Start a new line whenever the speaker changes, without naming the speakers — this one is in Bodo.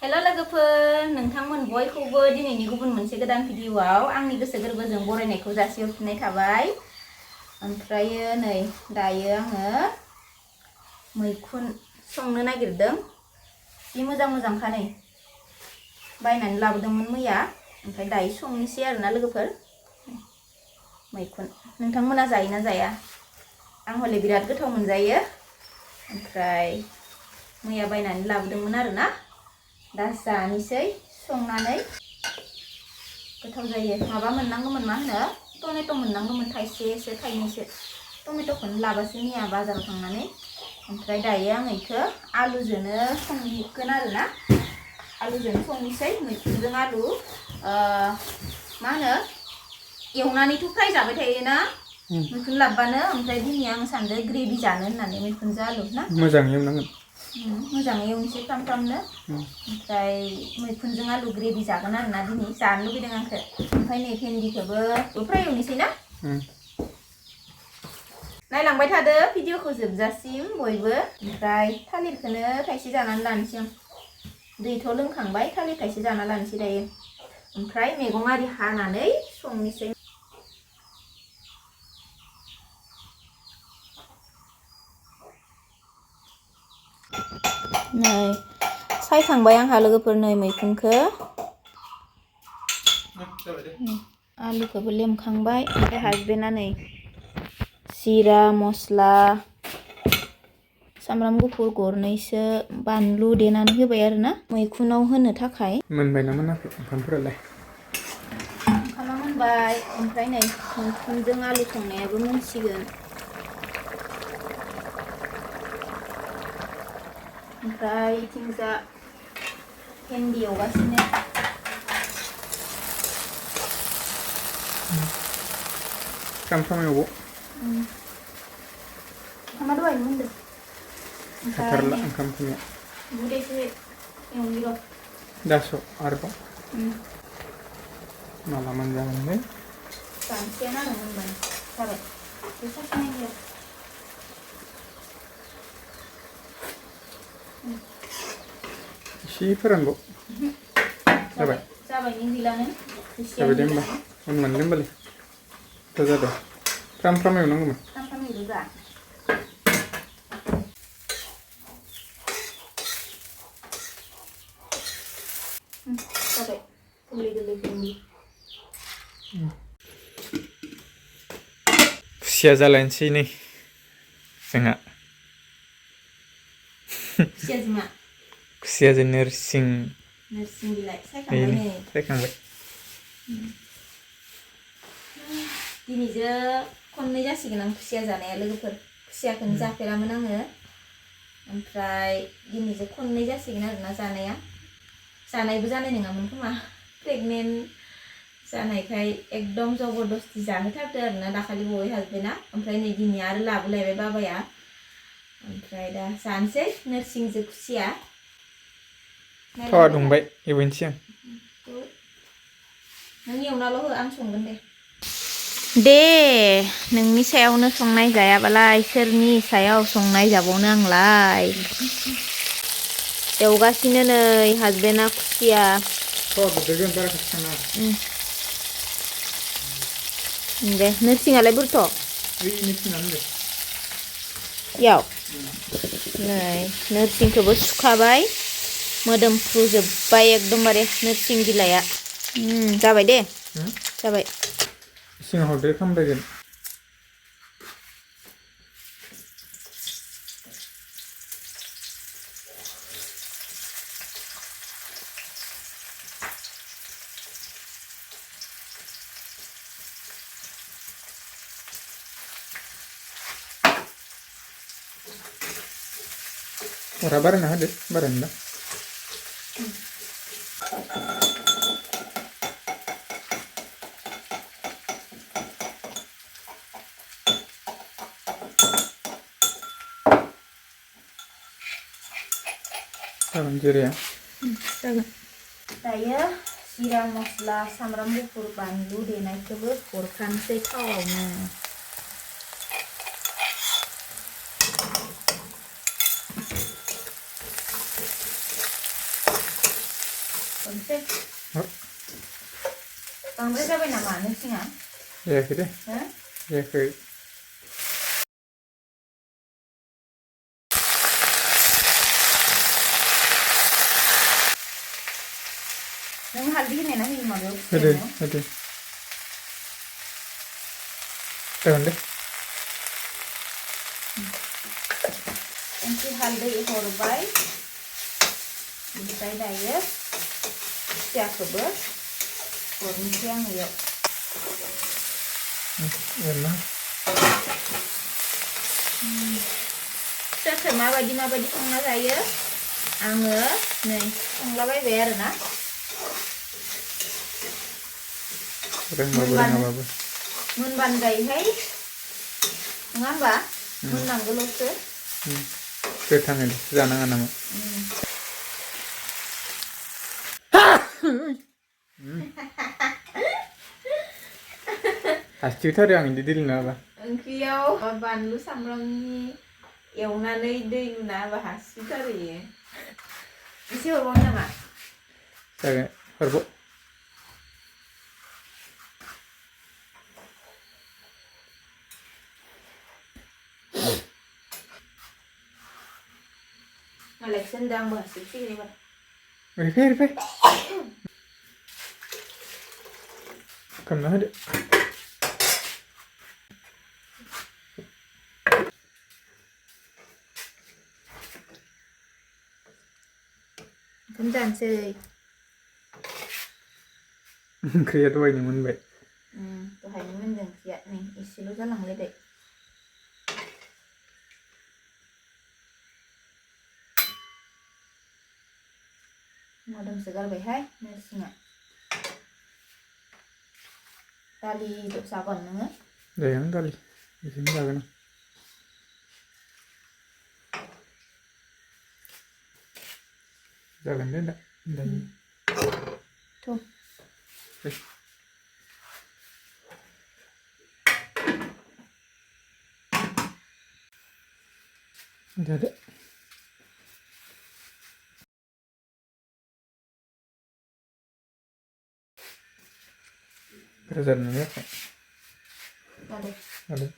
हेल' लोगोफोर नोंथांमोन बयखौबो दिनैनि गुबुन मोनसे गोदान भिडिअआव आंनि गोसो गोरबोजों बरायनायखौ जासिहरफिननाय थाबाय। ओमफ्रायो नै दायो आङो मैखुन संनो नागिरदों। जि मोजांखा नै बायनानै लाबोदोंमोन मैया। ओमफ्राय दायो संनोसै आरोना लोगोफोर मैखुन। नोंथांमोना जायोना जाया? आं हले बिराद गोथाव मोनजायो। ओमफ्राय मैया बायनानै लाबोदोंमोन आरोना। दा जानोसै संनानै गोथाव जायो। माबा मोननांगौमोन, मा होनो, टमेट' मोननांगौमोन थाइसेसो थाइनैसो। टमेट'खौनो लाबोसै मैया बाजाराव थांनानै। ओमफ्राय दायो आं इखौ आलुजोंनो संगोन आरोना। आलुजोंनो संनोसै मैखुनजों आलु। मा होनो, एवनानैथ' फ्राय जाबाय थायोना मैखुन लाबोबानो। ओमफ्राय दिनै आं सानदों ग्रेभि जानो होननानै मैखुनजों आलु ना।
मोजाङै एवनांगोन।
मोजाङै एवनोसै फ्रामनो। ओमफ्राय मैखुनजों आलु ग्रेभि जागोन आरोना दिनै। जानो लुगैदों आंखो। ओमफ्राय नै भेन्दिखौबो फ्राय एवनोसै ना। नायलांबाय थादो भिडिअखौ जोबजासिम बयबो। ओमफ्राय थालिरखौनो थाइसे जानानै लानोसै आं। दैथ' लोंखांबाय, थालिर थाइसे जाना लानोसै दायो। ओमफ्राय मैगं आरि हानानै संनोसै। नै सायखांबाय आंहा लोगोफोर नै मैखुनखौ। आलुखौबो लेमखांबाय। ओमफ्राय हासबेन्डआ नै जिरा मस्ला सामब्राम गुफुर गरनैसो बानलु देनानै होबाय आरोना मैखुनाव होनो थाखाय।
मोनबायना मोनाखै ओंखामफोरालाय?
ओंखामा मोनबाय। ओमफ्राय नै मैखुनजों आलु संनायाबो मोनसिगोन। ओमफ्राय इथिंजा भेन्डि एवगासिनो।
फ्राम एवो।
ओंखामा दहायनो मोनदों।
हाथारला ओंखाम संनाया।
बुदैसो एवनि र'।
दासो आरोबाव माला मोनजागोनलै?
जानोसैयानो आरो मोनबानो जाबाय। बे साखिनायनि र'।
एसे फोरानबाव। जाबाय
जाबायनि गैलानो।
जाबाय दे होमबा मोनलांदो होमबालाय। दा जाबाय। फ्राम एवनांगौमोन।
फ्राम एवदोब्रा। जाबाय गोरलै भेन्डि।
खुसिया जालायनोसै नै जोंहा।
खुसियाजों मा?
खुसियाजों नोरसिं
बिलाइ सायखांबाय नै।
सायखांबाय।
दिनैजों खननै जासिगोन आं खुसिया जानाया लोगोफोर। खुसियाखौनो जाफेरामोन आङो। ओमफ्राय दिनैजों खननै जासिगोन आरोना जानाया। जानायबो जानाय नङामोन खोमा, प्रेगनेन्ट जानायखाय एकदम जबरदस्ति जाहोथारदो आरोना दाखालि बावै हासबेन्डआ। ओमफ्राय नै दिनै आरो लाबोलायबाय बाबाया। ओमफ्राय दा जानोसै नोरसिंजों खुसिया।
थावा दुंबाय एवनोसै आं।
नों एवनाल' हो, आं संगोन दे। दे नोंनि सायावनो संनाय जायाबालाय सोरनि सायाव संनाय जाबावनो आंलाय। एवगासिनो नै हासबेन्डआ खुसिया। दे नोरसिङालाय बोरैथ'? याव नै नोरसिंखौबो सुखाबाय, मोदोमफ्रुजोब्बाय एकदमबारे नोरसिं बिलाइआ। जाबाय दे। जाबाय।
सिङाव हरदो खामबायगोन। अरा बारायना होदो, बारायनोबा। जागोन जिराया।
जागोन। दायो जिरा मस्ला सामब्राम गुफुर बानलु देनायखौबो हरखानोसै थावआवनो। खनसे
हर
बांद्राय जाबाय नामा नोरसिङा
जायाखै दे
हो
जायाखै
नों हालदै होनाय ना होयो माबायाव
होदो
फुख्रेमनायाव
होदो जागोन दे
संख्रि हालदै हरबाय ओमफ्राय दायो खुसियाखौबो हरनोसै आङो इयाव
एरना
खुसियाखौ माबायदि संना जायो आङो नै संलाबायबाय आरोना
रोंबाबो रोङाबाबो
मोनबानो जायोहाय नङा होमबा मोननांगौल'सो
गोथाङै जानाङा नामा हास्थिउथारो आं बिदि दै लोङाबा
ओंख्रियाव बानलु सामब्रामनि एवनानै दै लुना होबा हास्थिउथारो इयो एसे हरबावनो नामा
जागोन हरबाव
मालायसो होनदों आंबो हास्थिउसिगोन एबार
ओरैफाय ओरैफाय खालामना होदो
ओंखाम जानोसै
ओंख्रिया दहायनो मोनबाय
दहायनो मोनदों ओंख्रिया नै एसेल' जालांलायबाय मोदोमसो गारबायहाय नोरसिङा दालि जागोन नोङो
जाया आं दालि बिदिनो जागोन आं जागोन दे दा दायो
थ'
जादो गोरा जादों ना जायाखै
जादों
जादों